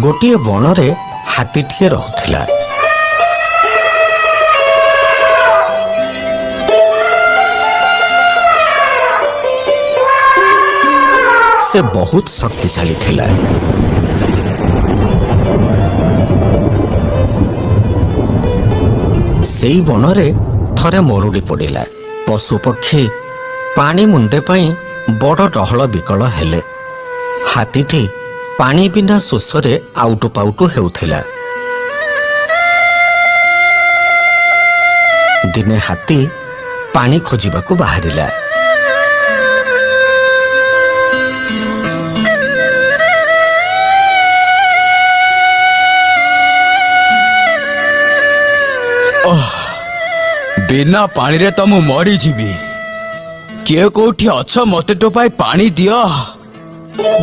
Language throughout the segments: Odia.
ଗୋଟିଏ ବଣରେ ହାତୀଟିଏ ରହୁଥିଲା। ସେ ବହୁତ ଶକ୍ତିଶାଳୀ ଥିଲା। ସେଇ ବଣରେ ଥରେ ମରୁଡ଼ି ପଡ଼ିଲା। ପଶୁପକ୍ଷୀ ପାଣି ମୁନ୍ଦେ ପାଇଁ ବଡ଼ ଡହଳ ବିକଳ ହେଲେ। ହାତୀଟି ପାଣି ବିନା ଶୋଷରେ ଆଉଟୁ ପାଉଟୁ ହେଉଥିଲା। ଦିନେ ହାତୀ ପାଣି ଖୋଜିବାକୁ ବାହାରିଲା। ଓଃ, ବିନା ପାଣିରେ ତ ମୁଁ ମରିଯିବି। କିଏ କୋଉଠି ଅଛ, ମତେ ଟୋପାଏ ପାଣି ଦିଅ,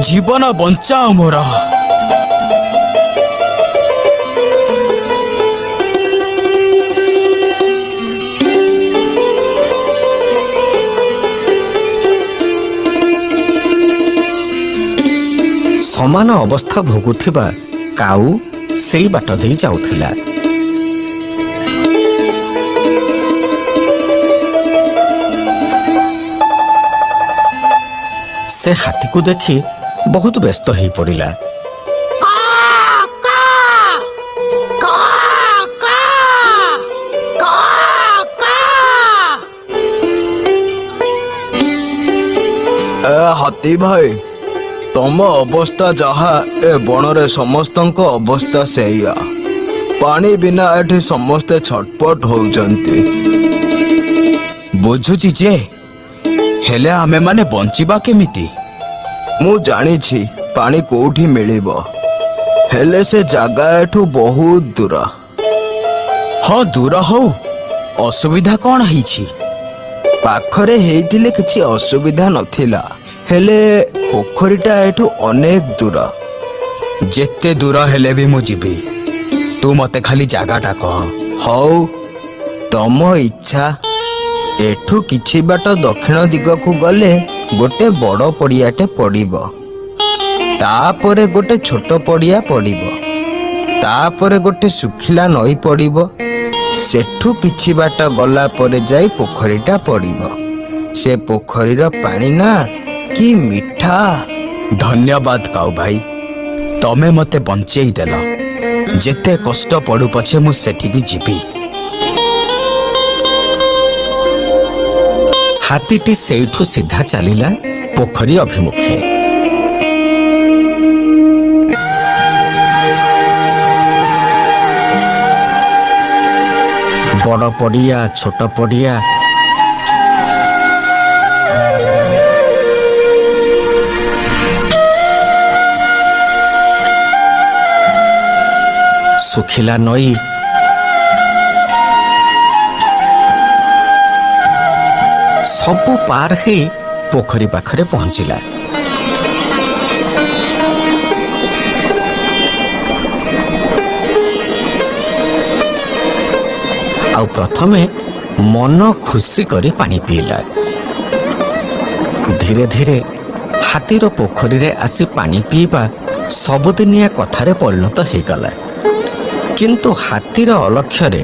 ଜୀବନ ବଞ୍ଚାଅ ମୋର। ସମାନ ଅବସ୍ଥା ଭୋଗୁଥିବା କାଉ ସେଇ ବାଟ ଦେଇ ଯାଉଥିଲା। ସେ ହାତୀକୁ ଦେଖି ବହୁତ ବ୍ୟସ୍ତ ହେଇ ପଡ଼ିଲା। ଏ ହାତୀ ଭାଇ, ତମ ଅବସ୍ଥା ଯାହା, ଏ ବଣରେ ସମସ୍ତଙ୍କ ଅବସ୍ଥା ସେଇଆ। ପାଣି ବିନା ଏଠି ସମସ୍ତେ ଛଟପଟ ହଉଛନ୍ତି। ବୁଝୁଛି ଯେ, ହେଲେ ଆମେମାନେ ବଞ୍ଚିବା କେମିତି? ମୁଁ ଜାଣିଛି ପାଣି କୋଉଠି ମିଳିବ, ହେଲେ ସେ ଜାଗା ଏଠୁ ବହୁତ ଦୂର। ହଁ, ଦୂର ହଉ, ଅସୁବିଧା କଣ ହେଇଛି? ପାଖରେ ହେଇଥିଲେ କିଛି ଅସୁବିଧା ନଥିଲା, ହେଲେ ପୋଖରୀଟା ଏଠୁ ଅନେକ ଦୂର। ଯେତେ ଦୂର ହେଲେ ବି ମୁଁ ଯିବି, ତୁ ମତେ ଖାଲି ଜାଗାଟା କହ। ହଉ, ତମ ଇଚ୍ଛା। ଏଠୁ କିଛି ବାଟ ଦକ୍ଷିଣ ଦିଗକୁ ଗଲେ ଗୋଟେ ବଡ଼ ପଡ଼ିଆଟେ ପଡ଼ିବ, ତାପରେ ଗୋଟେ ଛୋଟ ପଡ଼ିଆ ପଡ଼ିବ, ତାପରେ ଗୋଟେ ଶୁଖିଲା ନଈ ପଡ଼ିବ। ସେଠୁ କିଛି ବାଟ ଗଲା ପରେ ଯାଇ ପୋଖରୀଟା ପଡ଼ିବ। ସେ ପୋଖରୀର ପାଣି ନା କି ମିଠା! ଧନ୍ୟବାଦ କାଉ ଭାଇ, ତମେ ମତେ ବଞ୍ଚେଇ ଦେଲ। ଯେତେ କଷ୍ଟ ପଡୁ ପଛେ ମୁଁ ସେଠିକି ଯିବି। ହାତୀଟି ସେଇଠୁ ସିଧା ଚାଲିଲା ପୋଖରୀ ଅଭିମୁଖେ। ବଡ଼ ପଡ଼ିଆ, ଛୋଟ ପଡ଼ିଆ, ଶୁଖିଲା ନଈ, ସବୁ ପାର ହେଇ ପୋଖରୀ ପାଖରେ ପହଞ୍ଚିଲା। ଆଉ ପ୍ରଥମେ ମନ ଖୁସି କରି ପାଣି ପିଇଲା। ଧୀରେ ଧୀରେ ହାତୀର ପୋଖରୀରେ ଆସି ପାଣି ପିଇବା ସବୁଦିନିଆ କଥାରେ ପରିଣତ ହେଇଗଲା। କିନ୍ତୁ ହାତୀର ଅଲକ୍ଷ୍ୟରେ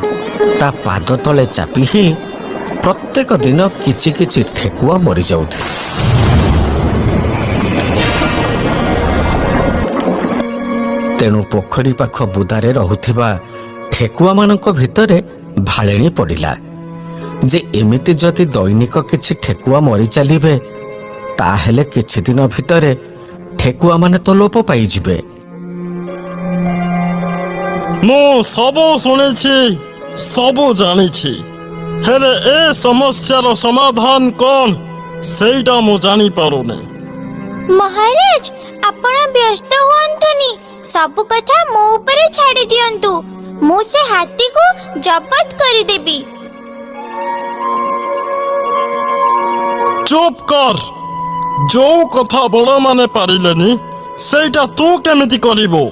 ତା ପାଦ ତଳେ ଚାପି ହେଇ ପ୍ରତ୍ୟେକ ଦିନ କିଛି କିଛି ଠେକୁଆ ମରିଯାଉଥିଲେ। ତେଣୁ ପୋଖରୀ ପାଖ ବୁଦାରେ ରହୁଥିବା ଠେକୁଆମାନଙ୍କ ଭିତରେ ଭାଳେଣି ପଡ଼ିଲା ଯେ ଏମିତି ଯଦି ଦୈନିକ କିଛି ଠେକୁଆ ମରି ଚାଲିବେ, ତାହେଲେ କିଛି ଦିନ ଭିତରେ ଠେକୁଆମାନେ ତ ଲୋପ ପାଇଯିବେ। ମୁଁ ସବୁ ଶୁଣିଛି, ସବୁ ଜାଣିଛି, ହେଲେ ଏ ସମସ୍ୟାର ସମାଧାନ କଣ ସେଇଟା ମୁଁ ଜାଣିପାରୁନି। ମହାରାଜ, ଆପଣ ବ୍ୟସ୍ତ ହୁଅନ୍ତୁନି। ସବୁ କଥା ମୋ ଉପରେ ଛାଡ଼ି ଦିଅନ୍ତୁ। ମୁଁ ସେ ହାତୀକୁ ଜବତ କରିଦେବି। ଚୁପ୍ କର। ଯୋଉ କଥା ବଡ଼ମାନେ ପାରିଲେନି, ସେଇଟା ତୁ କେମିତି କରିବୁ?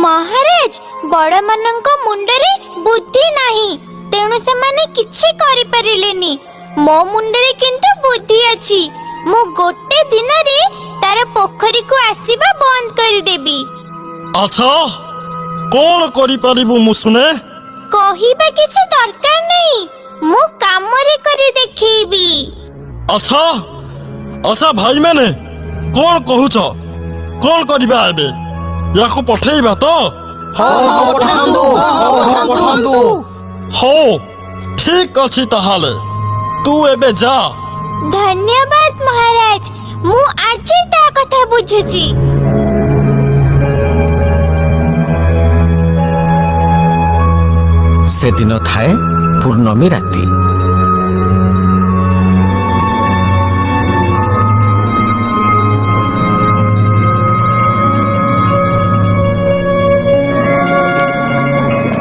ମହାରାଜ, ବଡ଼ମାନଙ୍କ ମୁଣ୍ଡରେ ବୁଦ୍ଧି ନାହିଁ, ତେଣୁ ସେମାନେ କିଛି କରିପାରିଲେନି। ମୋ ମୁଣ୍ଡରେ କିନ୍ତୁ ବୁଦ୍ଧି ଅଛି। ମୁଁ ଗୋଟେ ଦିନରେ ତାର ପୋଖରୀକୁ ଆସିବା ବନ୍ଦ କରିଦେବି। ଆଚ୍ଛା, କଣ କରିପାରିବୁ ମୁଁ ଶୁଣେ? କହିବା କିଛି ଦରକାର ନାହିଁ, ମୁଁ କାମରେ କରି ଦେଖେଇବି। ଆଚ୍ଛା ଆଚ୍ଛା, ଭାଇମାନେ କଣ କହୁଛ, କଣ କରିବା ଏବେ? ୟାକୁ ପଠେଇବା ତ? ହଉ, ଠିକ ଅଛି, ତାହେଲେ ତୁ ଏବେ ଯା। ଧନ୍ୟବାଦ ମହାରାଜ, ମୁଁ ଆଜି ତା କଥା ବୁଝୁଛି। ସେଦିନ ଥାଏ ପୂର୍ଣ୍ଣମୀ ରାତି।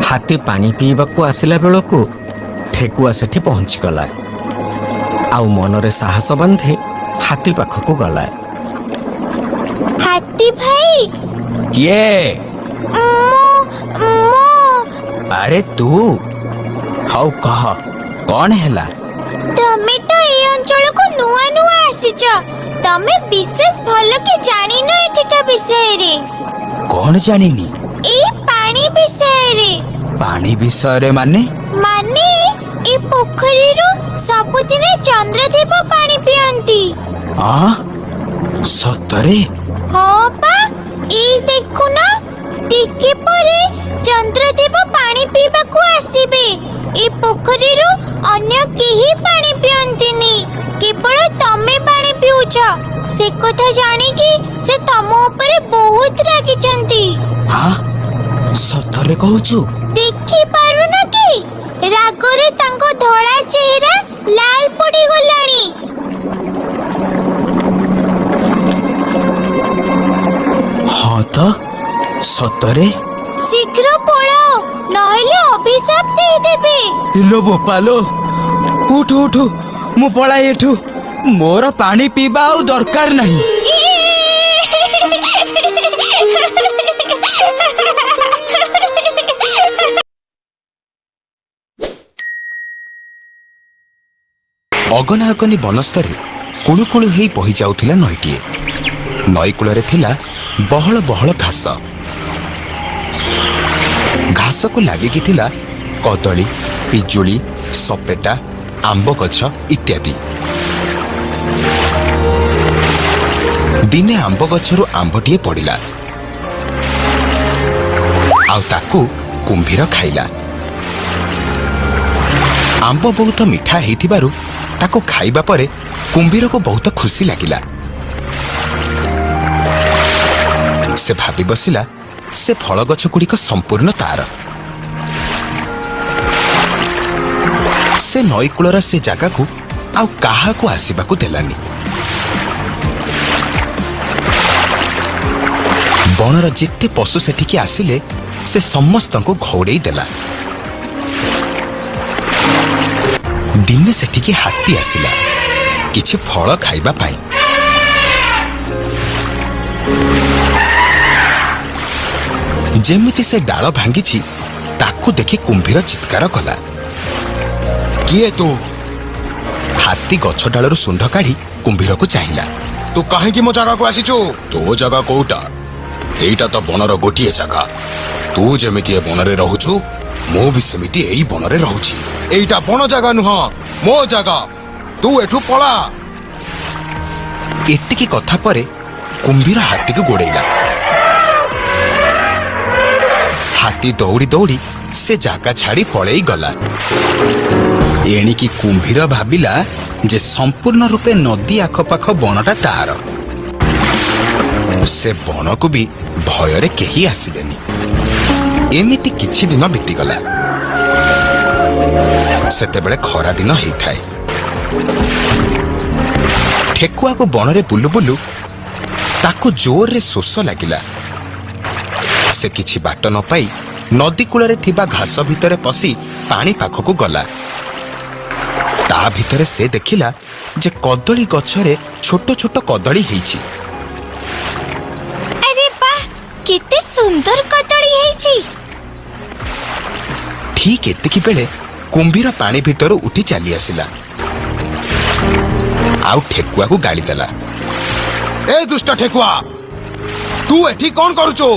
ହାତୀ ପାଣି ପିଇବାକୁ ଆସିଲା ବେଳକୁ ଠେକୁଆ ସେଠି ପହଞ୍ଚିଗଲା, ଆଉ ମନରେ ସାହସ ବାନ୍ଧି ହାତୀ ପାଖକୁ ଗଲା। ହାତୀ ଭାଇ। କିଏ? ମୁଁ। ଆରେ ତୁ, ହଉ କହ, କଣ ହେଲା? ତମେ ତ ଏଇ ଅଞ୍ଚଳକୁ ନୂଆ ନୂଆ ଆସିଛ, ତମେ ବିଶେଷ ଭଲ କି ଜାଣିନ ଏଠିକା ବିଷୟରେ। କଣ ଜାଣିନି? ଏଇ ପାଣି ବିଷୟରେ। ପାଣି ବିଷୟରେ ମାନେ? ମାନେ ଏ ପୋଖରୀରୁ ସବୁଦିନ ଚନ୍ଦ୍ରଦେବ ପାଣି ପିଅନ୍ତି। ଆ, ସତରେ? ହଁ ପା, ଏଇ ଦେଖୁନ, ଟିକେ ପରେ ଚନ୍ଦ୍ରଦେବ ପାଣି ପିଇବାକୁ ଆସିବେ। ଏ ପୋଖରୀରୁ ଅନ୍ୟ କେହି ପାଣି ପିଅନ୍ତିନି, କେବଳ ତମେ ପାଣି ପିଉଛ। ସେ କଥା ଜାଣିକି ସେ ତମ ଉପରେ ବହୁତ ରାଗିଛନ୍ତି। ହଁ, ସତରେ କହୁଛୁ? ଦେଖିପାରୁନ କି, ରାଗରେ ତାଙ୍କ ଧଳା ଚେହେରା ଲାଲ ପଡ଼ିଗଲାଣି। ହଁ ତ, ସତରେ। ଶୀଘ୍ର ପଳାଅ, ନହେଲେ ଅଭିଶାପ ଦେଇଦେବେ। ଇଲୋ ବୋପାଲୋ, ଉଠୁ ଉଠୁ, ମୁଁ ପଳାଏ ଏଠୁ। ମୋର ପାଣି ପିଇବା ଆଉ ଦରକାର ନାହିଁ। ଅଗନା ଅଗନି ବନସ୍ତରେ କୁଳୁକୁଳୁ ହେଇ ବହି ଯାଉଥିଲା ନଈଟିଏ। ନଈ କୂଳରେ ଥିଲା ବହଳ ବହଳ ଘାସ। ଘାସକୁ ଲାଗିକି ଥିଲା କଦଳୀ, ପିଜୁଳି, ସପେଟା, ଆମ୍ବ ଗଛ ଇତ୍ୟାଦି। ଦିନେ ଆମ୍ବ ଗଛରୁ ଆମ୍ବଟିଏ ପଡ଼ିଲା, ଆଉ ତାକୁ କୁମ୍ଭୀର ଖାଇଲା। ଆମ୍ବ ବହୁତ ମିଠା ହେଇଥିବାରୁ ତାକୁ ଖାଇବା ପରେ କୁମ୍ଭୀରକୁ ବହୁତ ଖୁସି ଲାଗିଲା। ସେ ଭାବି ବସିଲା, ସେ ଫଳ ଗଛ ଗୁଡ଼ିକ ସମ୍ପୂର୍ଣ୍ଣ ତାର। ସେ ନଈକୂଳର ସେ ଜାଗାକୁ ଆଉ କାହାକୁ ଆସିବାକୁ ଦେଲାନି। ବଣର ଯେତେ ପଶୁ ସେଠିକି ଆସିଲେ, ସେ ସମସ୍ତଙ୍କୁ ଘଉଡ଼େଇ ଦେଲା। ଦିନେ ସେଠିକି ହାତୀ ଆସିଲା କିଛି ଫଳ ଖାଇବା ପାଇଁ। ଯେମିତି ସେ ଡାଳ ଭାଙ୍ଗିଛି, ତାକୁ ଦେଖି କୁମ୍ଭୀର ଚିତ୍କାର କଲା, କିଏ ତୁ? ହାତୀ ଗଛ ଡାଳରୁ ଶୁଣ୍ଢ କାଢି କୁମ୍ଭୀରକୁ ଚାହିଁଲା। ତୁ କାହିଁକି ମୋ ଜାଗାକୁ ଆସିଛୁ? ତୋ ଜାଗା କୋଉଟା? ଏଇଟା ତ ବଣର ଗୋଟିଏ ଜାଗା। ତୁ ଯେମିତି ଏ ବଣରେ ରହୁଛୁ, ମୁଁ ବି ସେମିତି ଏଇ ବଣରେ ରହୁଛି। ଏଇଟା ବଣ ଜାଗା ନୁହଁ, ମୋ ଜାଗା। ତୁ ଏଠୁ ପଳା। ଏତିକି କଥା ପରେ କୁମ୍ଭୀର ହାତୀକୁ ଗୋଡ଼େଇଲା। ହାତୀ ଦୌଡ଼ି ଦୌଡ଼ି ସେ ଜାଗା ଛାଡ଼ି ପଳେଇ ଗଲା। ଏଣିକି କୁମ୍ଭୀର ଭାବିଲା ଯେ ସମ୍ପୂର୍ଣ୍ଣ ରୂପେ ନଦୀ ଆଖପାଖ ବଣଟା ତାର। ସେ ବଣକୁ ବି ଭୟରେ କେହି ଆସିଲେନି। ଏମିତି କିଛି ଦିନ ବିତିଗଲା। ସେତେବେଳେ ଖରା ଦିନ ହେଇଥାଏ। ଠେକୁଆକୁ ବଣରେ ବୁଲୁ ବୁଲୁ ତାକୁ ଜୋରରେ ଶୋଷ ଲାଗିଲା। ସେ କିଛି ବାଟ ନ ପାଇ ନଦୀ କୂଳରେ ଥିବା ଘାସ ଭିତରେ ପଶି ପାଣି ପାଖକୁ ଗଲା। ତା ଭିତରେ ସେ ଦେଖିଲା ଯେ କଦଳୀ ଗଛରେ ଛୋଟ ଛୋଟ କଦଳୀ ହେଇଛି। ଆରେ ବାଃ, କେତେ ସୁନ୍ଦର କଦଳୀ ହେଇଛି! ଠିକ୍ ଏତିକି ବେଳେ କୁମ୍ଭୀର ପାଣି ଭିତରୁ ଉଠି ଚାଲି ଆସିଲା। ଆଉ ଠେକୁଆକୁ ଗାଳି ଦେଲା। ଏ ଦୁଷ୍ଟ ଠେକୁଆ, ତୁ ଏଠି କଣ କରୁଛୁ?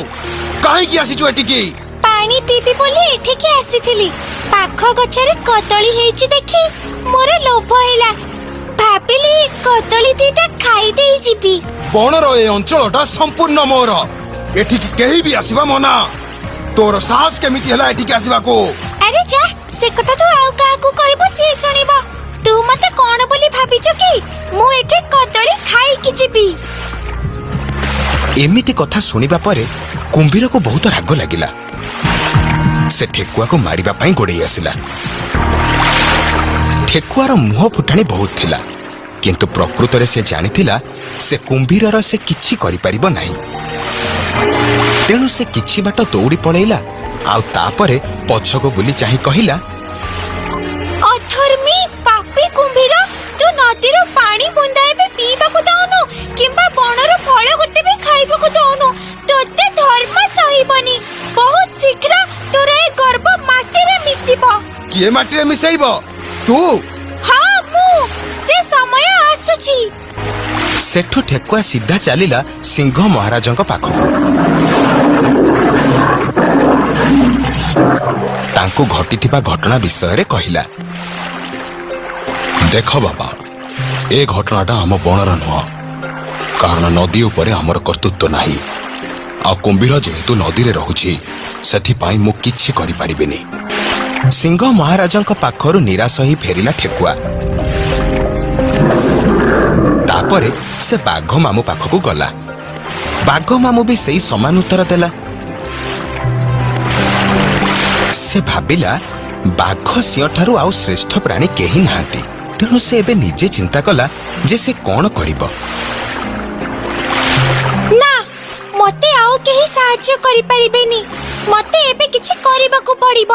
କାହିଁକି ଆସିଛୁ ଏଠିକି? ପାଣି ପିଇବି ବୋଲି ଏଠିକି ଆସିଥିଲି। ପାଖ ଗଛରେ କଦଳୀ ହେଇଛି ଦେଖି ମୋର ଲୋଭ ହେଲା। ଭାବିଲି କଦଳୀ ଦିଟା ଖାଇ ଦେଇ ଯିବି। ବଣର ଏ ଅଞ୍ଚଳଟା ସମ୍ପୂର୍ଣ୍ଣ ମୋର। ଏଠିକି କେହି ବି ଆସିବା ମନା। ତୋର ସାହସ କେମିତି ହେଲା ଏଠିକି ଆସିବାକୁ? ଆରେ ଯା, ସେ କଥା ତୁ ଆଉ କାହାକୁ କହିବୁ, ସିଏ ଶୁଣିବ। ତୁ ମତେ କଣ ବୋଲି ଭାବିଛୁ କି? ମୁଁ ଏଠି କଦଳୀ ଖାଇକି ଯିବି। ଏମିତି କଥା ଶୁଣିବା ପରେ କୁମ୍ଭୀରକୁ ବହୁତ ରାଗ ଲାଗିଲା। ସେ ଠେକୁଆକୁ ମାରିବା ପାଇଁ ଗୋଡ଼େଇ ଆସିଲା। ଠେକୁଆର ମୁହଁ ଫୁଟାଣି ବହୁତ ଥିଲା, କିନ୍ତୁ ପ୍ରକୃତରେ ସେ ଜାଣିଥିଲା ସେ କୁମ୍ଭୀରର ସେ କିଛି କରିପାରିବ ନାହିଁ। ତେଣୁ ସେ କିଛି ବାଟ ଦୌଡ଼ି ପଳେଇଲା ଆଉ ତାପରେ ପଛକୁ ବୁଲି ଚାହିଁ କହିଲା, ଅଧର୍ମୀ ପାପୀ କୁମ୍ଭୀର, ତୁ ନଦୀରୁ ପାଣି ବୁନ୍ଦାଏ ବି ପିଇବାକୁ ଦଉନୁ କିମ୍ବା ବଣରୁ ଫଳ ଗୋଟେ ବି ଖାଇବାକୁ ଦଉନୁ। ତୋତେ ଧର୍ମ ସହିବନି। ବହୁତ ଶୀଘ୍ର ତୋର ଏ ଗର୍ବ ମାଟିରେ ମିଶିବ। କିଏ ମାଟିରେ ମିଶେଇବ? ତୁ? ହଁ, ମୁଁ। ସେ ସମୟ ଆସୁଛି। ସେଠୁ ଠେକୁଆ ସିଧା ଚାଲିଲା ସିଂହ ମହାରାଜଙ୍କ ପାଖକୁ। ତାଙ୍କୁ ଘଟିଥିବା ଘଟଣା ବିଷୟରେ କହିଲା। ଦେଖ ବାବା, ଏ ଘଟଣାଟା ଆମ ବଣର ନୁହଁ, କାରଣ ନଦୀ ଉପରେ ଆମର କର୍ତ୍ତୃତ୍ୱ ନାହିଁ। ଆଉ କୁମ୍ଭୀର ଯେହେତୁ ନଦୀରେ ରହୁଛି, ସେଥିପାଇଁ ମୁଁ କିଛି କରିପାରିବିନି। ସିଂହ ମହାରାଜଙ୍କ ପାଖରୁ ନିରାଶ ହେଇ ଫେରିଲା ଠେକୁଆ। ତାପରେ ସେ ବାଘ ମାମୁଁ ପାଖକୁ ଗଲା। ବାଘ ମାମୁଁ ବି ସେଇ ସମାନ ଉତ୍ତର ଦେଲା। ସେ ଭାବିଲା ବାଘ ସିଂହ ଠାରୁ ଆଉ ଶ୍ରେଷ୍ଠ ପ୍ରାଣୀ କେହି ନାହାନ୍ତି। ତେଣୁ ସେ ଏବେ ନିଜେ ଚିନ୍ତା କଲା ଯେ ସେ କଣ କରିବ। ନା, ମତେ ଆଉ କେହି ସାହାଯ୍ୟ କରିପାରିବେନି। ମତେ ଏବେ କିଛି କରିବାକୁ ପଡିବ।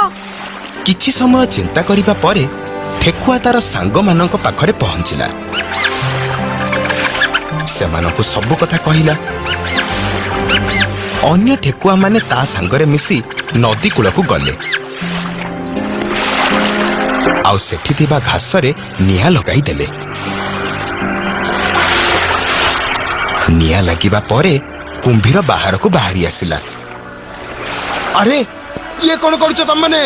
କିଛି ସମୟ ଚିନ୍ତା କରିବା ପରେ ଠେକୁଆ ତାର ସାଙ୍ଗମାନଙ୍କ ପାଖରେ ପହଞ୍ଚିଲା। ସେମାନଙ୍କୁ ସବୁ କଥା କହିଲା। ଅନ୍ୟ ଠେକୁଆମାନେ ତା ସାଙ୍ଗରେ ମିଶି ନଦୀ କୂଳକୁ ଗଲେ ଆଉ ସେଠି ଥିବା ଘାସରେ ନିଆଁ ଲଗାଇ ଦେଲେ। ନିଆଁ ଲାଗିବା ପରେ କୁମ୍ଭୀର ବାହାରକୁ ବାହାରି ଆସିଲା। ଆରେ, ଇଏ କଣ କରୁଛ ତମମାନେ?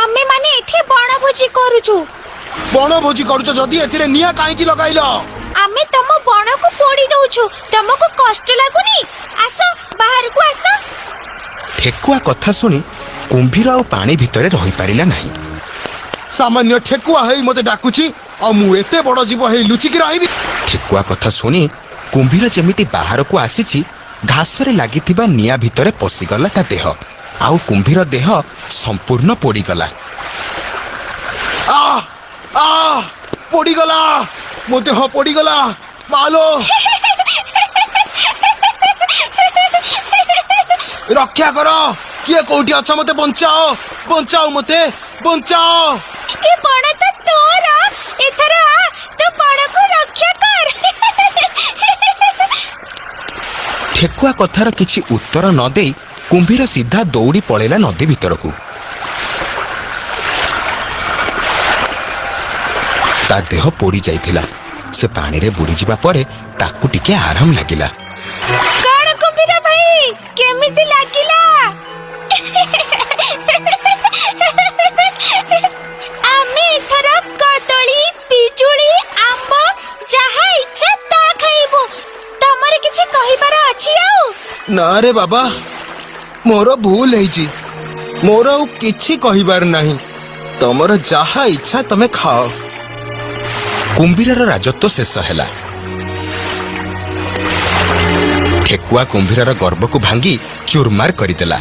ଆମେ ମାନେ ଏଠି ବଣଭୋଜି କରୁଛୁ। ବଣଭୋଜି କରୁଛ ଯଦି ଏଥିରେ ନିଆଁ କାହିଁକି ଲଗାଇଲ? ଆମେ ତମ ବଣକୁ ପୋଡି ଦଉଛୁ, ତମକୁ କଷ୍ଟ ଲାଗୁନି? ଆସ, ବାହାରକୁ ଆସ। ଠେକୁଆ କଥା ଶୁଣି କୁମ୍ଭୀର ଆଉ ପାଣି ଭିତରେ ରହିପାରିଲା ନାହିଁ। ସାମାନ୍ୟ ଠେକୁଆ ହେଇ ମତେ ଡାକୁଛି, ଆଉ ମୁଁ ଏତେ ବଡ ଜୀବ ହେଇ ଲୁଚିକି ରହିବି? ଠେକୁଆ କଥା ଶୁଣି କୁମ୍ଭୀର ଯେମିତି ବାହାରକୁ ଆସିଛି, ଘାସରେ ଲାଗିଥିବା ନିଆଁ ଭିତରେ ପଶିଗଲା ତା ଦେହ, ଆଉ କୁମ୍ଭୀର ଦେହ ସମ୍ପୂର୍ଣ୍ଣ ପୋଡ଼ିଗଲା। ଆ ଆ, ପୋଡିଗଲା, ମୋ ଦେହ ପୋଡିଗଲା ମାଲୋ! ରକ୍ଷା କର! କିଏ କୋଉଠି ଅଛ, ମତେ ବଞ୍ଚାଅ, ବଞ୍ଚାଅ, ମତେ ବଞ୍ଚାଅ! ଏ ବଣ ତ ତୋର। ଏଥର ଆ, ତୋ ବଣକୁ ରକ୍ଷା କର। ଠେକୁଆ କଥାର କିଛି ଉତ୍ତର ନ ଦେଇ କୁମ୍ଭୀର ସିଧା ଦୌଡ଼ି ପଳେଇଲା ନଦୀ ଭିତରକୁ। ତା ଦେହ ପୋଡ଼ି ଯାଇଥିଲା। ସେ ପାଣିରେ ବୁଡ଼ିଯିବା ପରେ ତାକୁ ଟିକେ ଆରାମ ଲାଗିଲା। କଣ କୁମ୍ଭୀର ଭାଇ, କେମିତି ଲାଗିଲା? ଆମେ ଏଥର କଦଳୀ, ପିଜୁଳି, ଆମ୍ବ ଯାହା ଇଚ୍ଛା ତା ଖାଇବୁ। ତମର କିଛି କହିବାର ଅଛି ଆଉ? ନା ରେ ବାବା, ମୋର ଭୁଲ ହେଇଛି। ମୋର ଆଉ କିଛି କହିବାର ନାହିଁ। ତମର ଯାହା ଇଚ୍ଛା ତମେ ଖାଅ। କୁମ୍ଭୀରର ରାଜତ୍ୱ ଶେଷ ହେଲା। ଠେକୁଆ କୁମ୍ଭୀରର ଗର୍ବକୁ ଭାଙ୍ଗି ଚୁରମାର କରିଦେଲା।